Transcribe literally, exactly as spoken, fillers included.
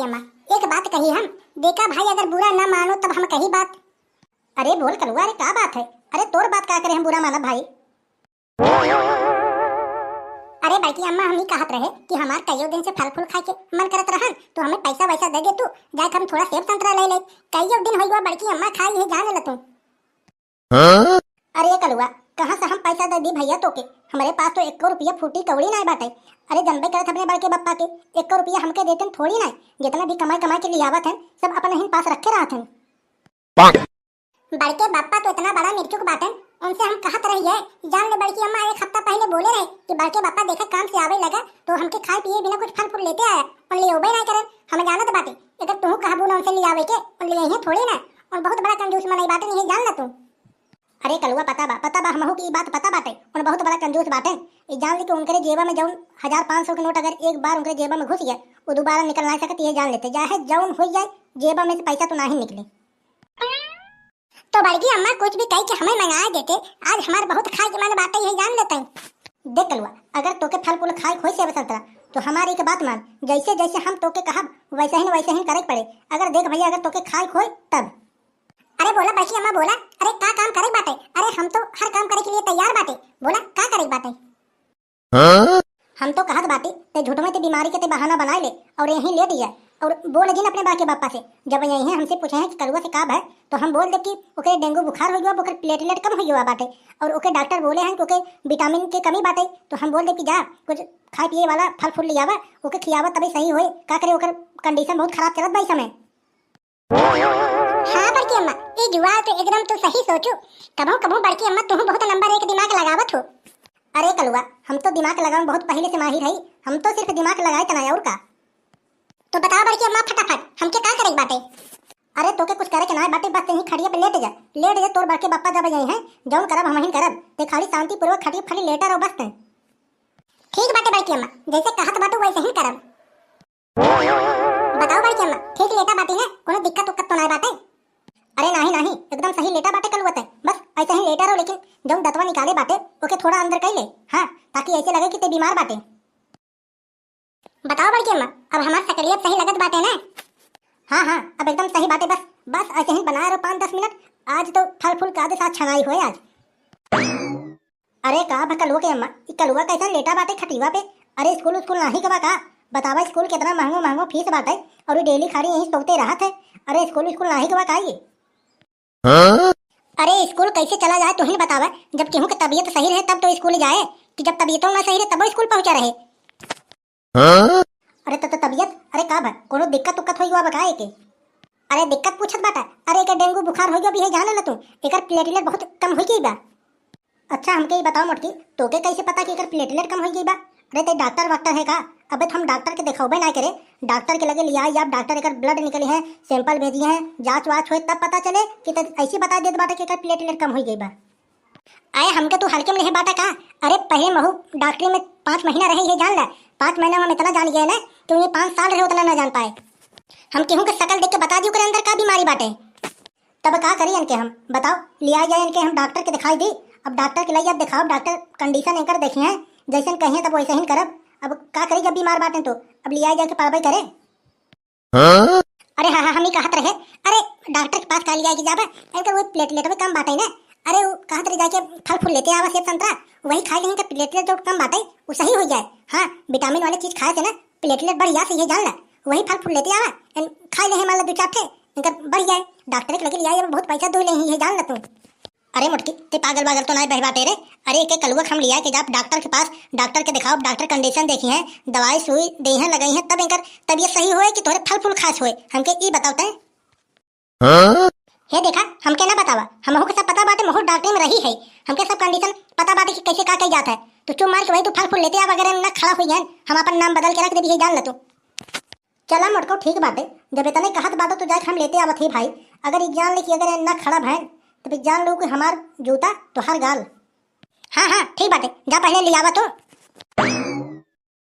अम्मा, एक बात कही हम, देखा भाई, अगर बुरा ना मानो तब हम कही बात। अरे बोल कलुआ, अरे का बात है? अरे तोर बात का करे हम बुरा मानब भाई? अरे बड़की अम्मा, हम ही कहत रहे कि हमार कईयो दिन से फल फूल खाए के मन करत रहन, तो हमें पैसा वैसा दे दे तू, जाके हम थोड़ा सेब संतरा ले ले। कईयो दिन हो गया बड़की अम्मा खाई है, जान ले तू। हाँ? अरे कलुआ, कहाँ से हम पैसा दे दी भैया तोके? हमरे पास तो एको रुपया फूटी कौड़ी नाय बाटे। अरे जनबे करत अपने बड़के बप्पा के, एको रुपया हमके देते थोड़ी नाय। जितना भी कमाई कमाई के लियावत हैं, सब अपने ही पास रखे रहत हैं। बड़के बप्पा तो इतना बड़ा मिर्चुक बाटन, उनसे हम कहत रहिए, जान ले बड़की अम्मा एक हफ्ता पहले बोले रहे कि बड़के बप्पा देखा काम से आवे लगा तो हमके खाए पिए बिना कुछ फल फूल लेते आया, उन ले ओबे नाय करन। हम जानत बाटे, अगर तू कहबू ना उनसे लियावे के, उन ले थोड़ी ना। और बहुत बड़ा कंजूस मनई बाटन, ये जान ले तू। अरे कलुआ, पता बा, पता बा, हमहू के ई बात पता बाटे। उन बहुत बड़ा कंजूस बाटे। ई जान ले कि उनकरे जेबा में जौन हजार पाँच सौ के नोट अगर एक बार उनकरे जेबा में घुस गया, वो दोबारा निकल ना सकत, ये जान लेते। चाहे जौन हो जाए, जेबा में से पैसा तो नाही निकले। तो बड़की अम्मा कुछ भी कही के हमें मंगाए देते, आज हमार बहुत खाए के मन बाटे, ये जान लेते। देख कलुआ, अगर तोके फल फूल खाए के होई सेब संतरा, तो हमारी एक बात मान, जैसे जैसे हम तोके कहब, वैसे ही न वैसे ही करे के पड़े। अगर देख भैया, अगर तोके खाए के होई तब। अरे बोला बड़की अम्मा बोला, अरे का काम करे के बाटे? अरे हम तो हर काम करे के लिए तैयार बाटे, बोला का करे के बाटे? हाँ? हम तो कहत बाटी, ते झूठ में ते बीमारी के ते बहाना बनाए ले और यहीं लेट जा और बोल जिन अपने बड़के बप्पा से। जब यहीं हमसे पूछे हैं कि कलुआ से का भय, तो हम बोल दे कि ओके डेंगू बुखार हो गया, ओकर प्लेटलेट कम हो गया बाटे और ओके डॉक्टर बोले हैं कि ओके विटामिन के कमी बाटे। तो हम बोल दे कि जा कुछ खाए पिए वाला फल फूल ले आवा, ओके खियावा, तभी सही होए। का करे, ओकर कंडीशन बहुत खराब चलत बा इस समय। हाँ बड़की अम्मा, ये जुआ तो एकदम तू सही सोचू। कभो कभो बड़की अम्मा, तू बहुत नंबर एक दिमाग लगावत हो। अरे कलुआ, हम तो दिमाग लगावे में बहुत पहले से माहिर है, हम तो सिर्फ दिमाग लगाए तना और का। तो बताओ बड़की अम्मा फटाफट, हमके का करे के बाटे? अरे तोके कुछ करे के ना बाटे, बस यहीं खटिया पे लेट जा, लेट जा, तोर बड़के बप्पा जब जाए हैं, जौन करब हमहिन करब, ते खाली शांति पूर्वक खटिया पे खाली लेटा रहो बस ते। ठीक बाटे बड़की अम्मा, जैसे कहत बाटू वैसे ही करब। बताओ बड़की अम्मा, ठीक लेटा बाटी ना, कोनो दिक्कत उक्कत तो नाय बाटे? अरे नाही नाही, एकदम सही लेटा बाटे कलुआ ते, बस ऐसे ही लेटा रहो, लेकिन जौन दतवा निकाले बाटे ओके थोड़ा अंदर कर ले, हाँ, ताकि ऐसे लगे कि ते बीमार बाटे। बताओ बड़की अम्मा, अब हमार सकलियत सही लगत बाटे ना? हाँ हाँ, अब एकदम सही बाटे, बस बस ऐसे ही बनाए रहो पाँच दस मिनट, आज तो फल फूल का दे साथ छनाई होए आज। अरे का भा कलुआ के अम्मा, ई कलुआ कैसन लेटा बाटे खटिवा पे? अरे स्कूल उस्कूल नाही के बा का? बतावा, स्कूल कितना महंगो महंगो फीस बाटे और डेली खाली यहीं सोते रहत है। अरे स्कूल उस्कूल नाही के बा का ये? हाँ? अरे स्कूल कैसे चला जाए तुहिन बतावा, जब केहू के तबीयत सही रहे तब तो स्कूल जाए, कि जब तबीयतों ना सही रहे तबो स्कूल पहुँचा रहे। हाँ? अरे त, त तबीयत, अरे का भा, कोनो दिक्कत उक्कत होई गवा बा का एके? अरे दिक्कत पूछत बाटा, अरे एके डेंगू बुखार होई गवा भी है जाने ला तू, एकर प्लेटलेट बहुत कम होई गई बा। अच्छा हमके ई बताओ मोटकी, तोके कैसे पता कि एकर प्लेटलेट कम होई गई बा? अरे ते डॉक्टर वाक्टर है का? अबे तो हम डॉक्टर के देखाउबे ना करे, डॉक्टर के लगे लिया या डॉक्टर एकर ब्लड निकली है, सैंपल भेजी है, जांच वाच होए तब पता चले कि ते ऐसी बता देत बाटा कि एकर प्लेटलेट कम होई गई बा। अरे हमके तू हल्के में लेहे बाटा का? अरे पहले महू डॉक्टरी में पाँच महीना रहे ये जान ला, पाँच महीना में हम इतना जान गए ना कि ये पाँच साल रहे उतना ना जान पाए। हम केहू के शकल देख के बता दी ओकरे अंदर का बीमारी बाटे। तब का करी इनके हम बताओ, लिया जाए इनके हम डॉक्टर के दिखाई दी। अब डॉक्टर के लिए अब दिखाओ, डॉक्टर कंडीशन एकर देखी है, जैसन कहिए तब वैसे ही करब। अब का करी जब बीमार बाटे तो अब लिया जाए के पड़बे करे। हाँ? अरे हाँ हाँ, हम ही कहत रहे, अरे डॉक्टर के पास का लिया के जाबे, इनकर वो प्लेटलेट में कम बाटे ना। अरे वो कहत रहे जाके फल फूल लेते आवा, सेब संतरा, वही खाए लेंगे, प्लेटलेट जो कम बाटे वो सही हो जाए। हाँ, विटामिन वाले चीज खाए से ना प्लेटलेट बढ़िया से ये जान ला, वही फल फूल लेते आवा, इन खाए ले मान ला दो चार ठे, इनकर बढ़ जाए। डॉक्टर के लगे लिया बहुत पैसा दो ले ये जान ला तू। अरे मोटकी, ते पागल वागल तो नाय बहे बाटे रे। अरे एके कलुआ के हम लिया के जाब डॉक्टर के पास, डॉक्टर के दिखाओ, डॉक्टर कंडीशन देखी है, दवाई सुई दे हैं, लगाई हैं, तब इनकर तबीयत सही होए कि तोहरे फल फूल खास होए, हमके ई बताओ तैं। हाँ? हे देखा, हमके ना बतावा, हमहू के सब पता बाटे, महू डॉक्टरी में रही है, हमके सब कंडीशन पता बाटे कि कैसे का कही जात है। तू चुप मार के वही तू फल फूल लेते आवा, अगर ना खड़ा हुई है, हम अपन नाम बदल के रख देबी है, जान ला तू। चला मोटको, ठीक बाटे, जब इतने कहत बाटो तो जाके हम लेते आवत ही भाई। अगर ई जान ले कि अगर ना खड़ा भैन, तो फिर जान लो कि हमार जूता तो हर गाल। हाँ हाँ, ठीक बाटे, जा पहले ले आवा तो।